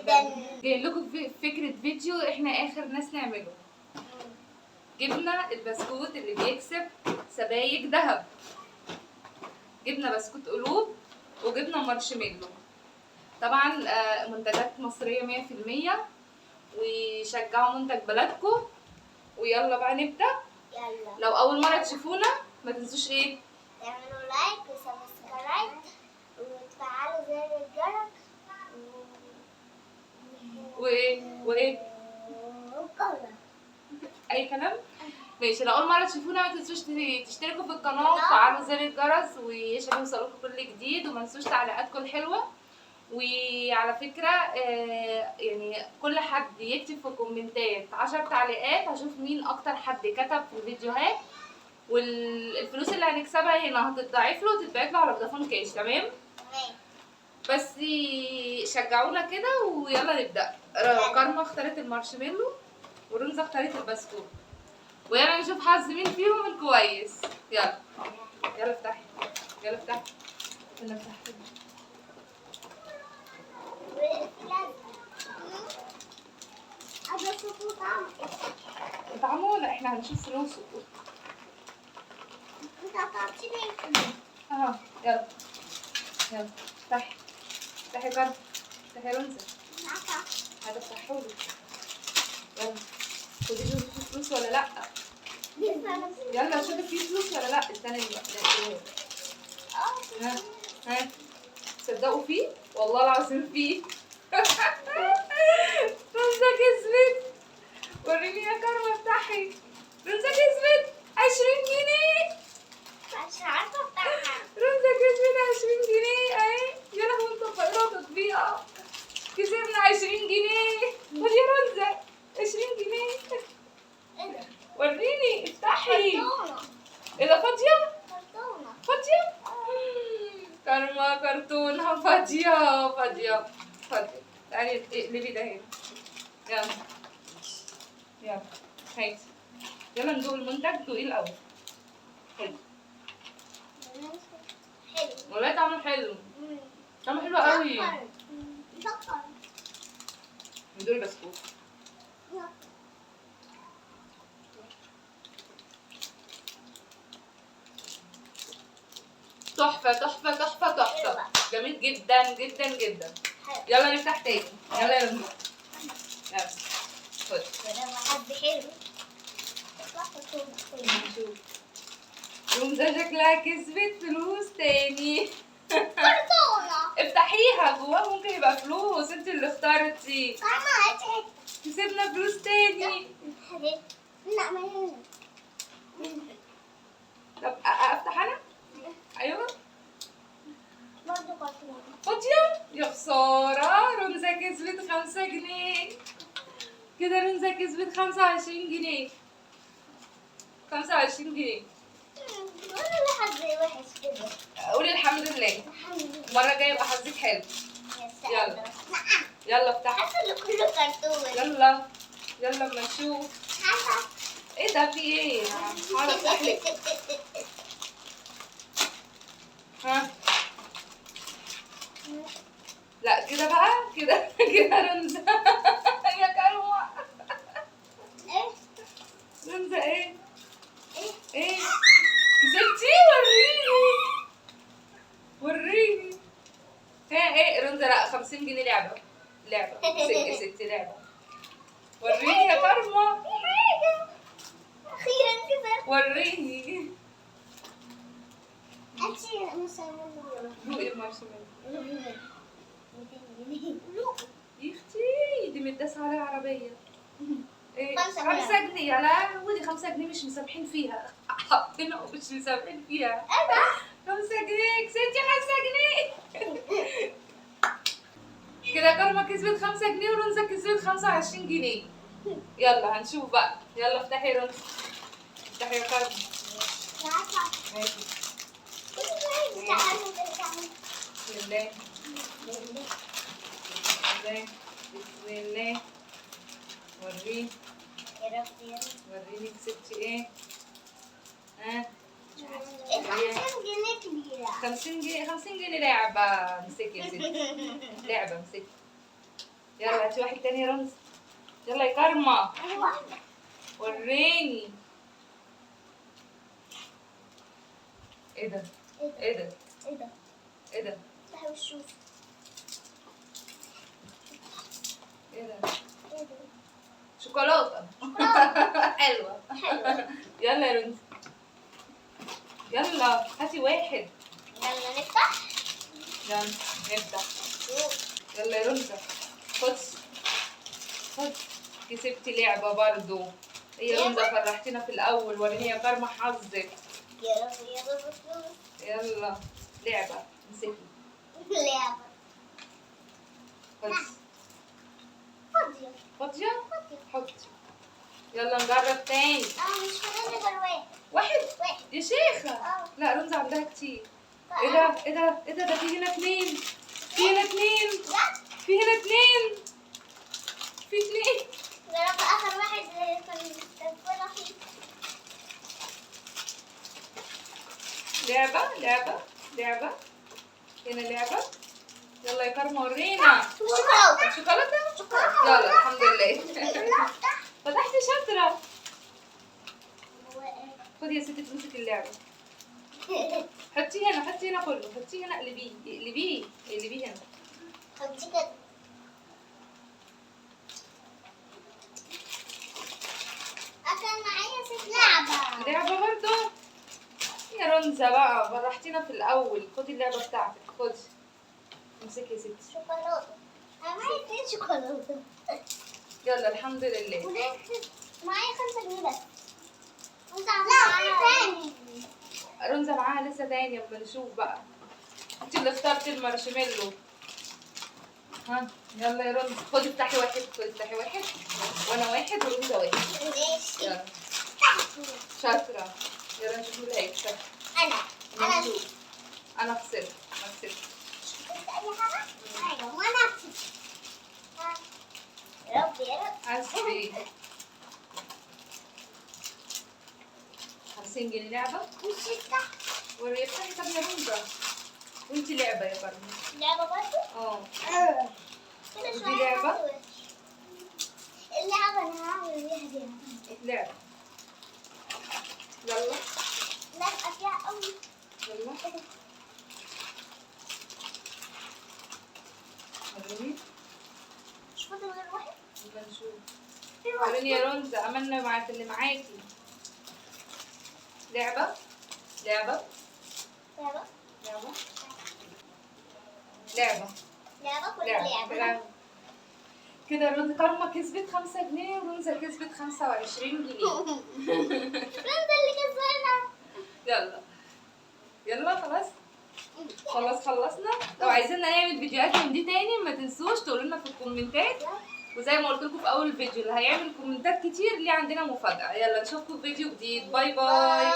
جدا. جايين لكم فكرة فيديو احنا اخر ناس نعمله. جبنا البسكوت اللي بيكسب سبايك ذهب، جبنا بسكوت قلوب وجبنا مارشميلو. طبعا منتجات مصرية 100%، وشجعوا منتج بلدكم. ويلا بقى نبدأ. يلا. لو أول مرة تشوفونا ما تنسوش ايه؟ تعملوا like و subscribe وتفعلوا زر الجرس وايه وايه وكله. اي كلام. ماشي، لو اول مرة تشوفونا ما تنسوش تشتركوا في القناة وتفعلوا زر الجرس وعشان يوصلكم كل جديد، وما تنسوش تعليقاتكم الحلوة. وعلى فكرة يعني كل حد يكتب في الكومنتات 10 تعليقات، هشوف مين اكتر حد كتب في الفيديوهات، والفلوس اللي هنكسبها هنا هتتضاعف له وتتبعت له على فودافون كاش. تمام؟ تمام. بس شجعونا كده ويلا نبدأ. كارما اختارت المارشميلو ورنزا اختارت البسكوت، ويلا نشوف حظ مين فيهم الكويس. يلا يلا افتحي، يلا افتحي، يلا افتحي. طعمه ولا احنا هنشوف فلوسه؟ انت قطعتي ليه؟ اهو يلا يلا افتحي، افتحي كارما، افتحي رنزا. هذا افتحهولك. يلا خدي شوفي في فلوس ولا لا. يلا شوفي في فلوس ولا لا. استني بقى. ها ها، تصدقوا فيه؟ والله العظيم فيه. رنزا كسبت. وريني يا كارما، افتحي. رنزا كسبت 20 جنيه. مش عارفه افتحها. رنزا كسبت 20 جنيه اهي. يا لهوي مطبقينها تطبيقه. كسبنا 20 جنيه. خدي يا رنزا 20 جنيه. ايه ده؟ وريني، افتحي. كرتونة. ايه ده، فاضية؟ كرتونة. فاضية؟ كارما كرتونة فاضية فاضية فاضية. تعالي اقلبي ده هنا. يلا يلا هاتي، يلا ندوق المنتج. دوقيه الأول. حلو حلو والله، طعمه حلو، طعمه حلو قوي. مسكر. ندوق البسكوت. تحفة تحفة تحفة تحفة، جميل جدا جدا جدا. يلا نفتح تاني. يلا يا رنزا، يلا خد. حد حلو. نشوف رمزة شكلها كسبت فلوس تاني. كرتونة. افتحيها، جواها ممكن يبقى فلوس، انت اللي اخترتي. كسبنا فلوس تاني. لا ما طب افتح انا؟ ايوه برضه كرتونة. فاضية؟ يا خسارة، رمزة كسبت 5 جنيه. كده رمزة كسبت 25 جنيه. 25 جنيه. والله حظي وحش كده. قولي الحمد لله. الحمد لله. المرة الجاية يبقى حظك حلو. يلا. يلا افتحي. حاسة ان كله كرتون. يلا يلا اما نشوف. حاسة. ايه ده، في ايه؟ هقعد افتح لك. ها لا كده بقى، كده كده رنزا. يا كارما. ايه؟ رنزا ايه؟ ايه؟ ايه كسبتي؟ وريني وريني. ها ايه رنزا؟ لا 50 جنيه لعبة، لعبة يا ستي لعبة. وريني يا كارما. في حاجة. أخيرا كسبت. وريني. أمشي مسامو. دوقي المارشميلو. 200 جنيه. يا اختي دي متداس عليها عربية. ايه 5 5 جنيه. يا لهوي دي 5 جنيه مش مسامحين فيها. حاطينها ومش مسامحين فيها. أنا 5 جنيه كسبتي 5 جنيه. كده كارما كسبت 5 جنيه ورنزا كسبت 25 جنيه. يلا هنشوف بقى. يلا افتحي يا رنزا، افتحي يا كارما. عارفة. ماشي. تعالوا تعالوا. بسم الله بسم الله بسم الله. وريني يا رب يا رب. وريني كسبتي ايه. ها إيه 50 جنيه كبيرة. 50 جنيه، 50 جنيه لعبة. امسكي يا ستي، لعبة امسكي. يلا هاتي واحد تاني يا رمز. يلا يا كارما واحدة. وريني. ايه ده؟ ايه ده؟ ايه ده؟ ايه ده؟ ايه ده؟ افتحي وشوفي. ايه ده؟ ايه ده؟ شوكولاتة. حلوة. حلوة. يلا يا رنز، يلا هاتي واحد. يلا نفتح. يلا نفتح. يلا يا رنزة خد خد، كسبتي لعبة برضو. يا رنزة فرحتينا في الأول، وريني يا كارما حظك. يا رب يا رب فلوس. يلا لعبة، امسكي. لعبة. خدي. فاضية. فاضية؟ فاضية. حطي. يلا نجرب تاني. مش فاضل غير واحد. واحد؟ واحد. يا شيخة. لا رنزة عندها كتير. ايه ده؟ ايه ده؟ ايه ده؟ ده في هنا اتنين. في هنا اتنين. في هنا اتنين. في اتنين. يا رب اخر واحد كان. لعبة لعبة لعبة. هنا لعبة. يلا يا كارما ورينا. شوكولاتة. شوكولاتة؟ شوكولاتة. يلا الحمد لله. فتحتي شاطرة. خدي يا ستي فلوسك اللعبة. حطيه هنا، حطيه هنا كله، حطيه هنا، اقلبيه اقلبيه اقلبيه هنا. حطيه كده. أكل معايا ست لعبة. لعبة برضه؟ يا رنزة بقى فرحتينا في الأول. خدي اللعبة بتاعتك، خدي. امسكي يا ستي. شوكولاتة. أنا معايا 2 شوكولاتة. يلا الحمد لله. معايا 5 جنيه بس. لا في تاني. رنزة معاها لسه تاني، اما نشوف بقى. انت اللي اخترتي المارشميلو. ها يلا يا رنزة خدي افتحي واحد، خدي افتحي واحد وانا واحد ورنزة واحد. ماشي. يلا شاطرة. يلا نشوف مين اللي هيكسب. انا نشوف. انا خسرت، انا خسرت. كنت اي حاجة؟ ايوه وانا خسرت. يا رب يا رب. حسبي 50 جنيه لعبة. مش افتح. وري افتحي. طب يا رنزة وانتي لعبة يا كارما. لعبة برضه؟ اه. كده ودي شوية. لعبة؟ اللعبة أنا هعمل بيها دي. لعبة. يلا. لازقة فيها أوي. يلا. وريني. مش فاضل غير واحد؟ يلا نشوف. في واحد. وريني يا رنزة، عملنا مع اللي معاكي. لعبة لعبة لعبة لعبة لعبة لعبة كل لعبة لعبة. كده رنزة كارما كسبت 5 جنيه ورنزة كسبت 25 جنيه. رنزة اللي كسبانة. يلا يلا خلاص خلاص خلصنا. لو عايزيننا نعمل فيديوهات من دي تاني ما تنسوش تقولوا لنا في الكومنتات، وزي ما قلت لكم في اول فيديو اللي هيعمل كومنتات كتير ليه عندنا مفاجأة. يلا نشوفكم في فيديو جديد. bye bye.